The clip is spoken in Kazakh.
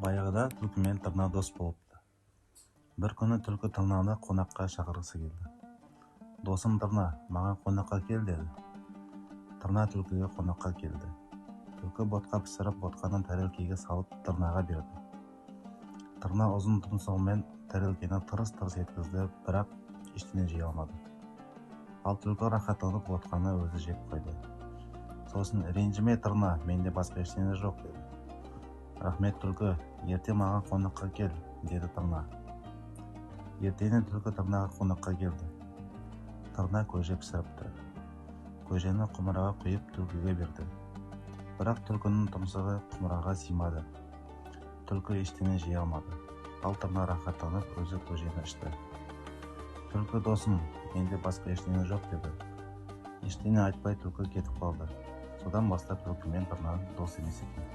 Баяғыда түлкі мен тырна дос болыпты. Бір күні түлкі тырнаны қонаққа шақырғысы келді. «Досым тырна, маған қонаққа кел», – деді. Тырна түлкіге қонаққа келді. Түлкі ботқа пісіріп, ботқаны тәрелкеге салып тырнаға берді. Тырна ұзын тұмсығымен тәрелкені тырс-тырс еткізді, бірақ ештеңе жей алмады. Ал түлкі рахаттанып ботқаны өзі жеп қойды. Сосын: «Ренжіме, тырна, менде басқа ештеңе жоқ», – деді. «Рахмет, түлкі, ертең маған қонаққа кел», – деді тырна. Ертеңіне түлкі тырнаға қонаққа келді. Тырна көже пісіріпті. Көжені құмыраға құйып түлкіге берді. Бірақ түлкінің тұмсығы құмыраға сыймады. Түлкі ештеңе жей алмады. Ал тырна рахаттанып өзі көжені ішті. Түлкі: «Досым, менде басқа ештеңе жоқ», – деді. Ештеңе айтпай түлкі кетіп қалды. Содан бастап түлкі мен тырна дос емес екен.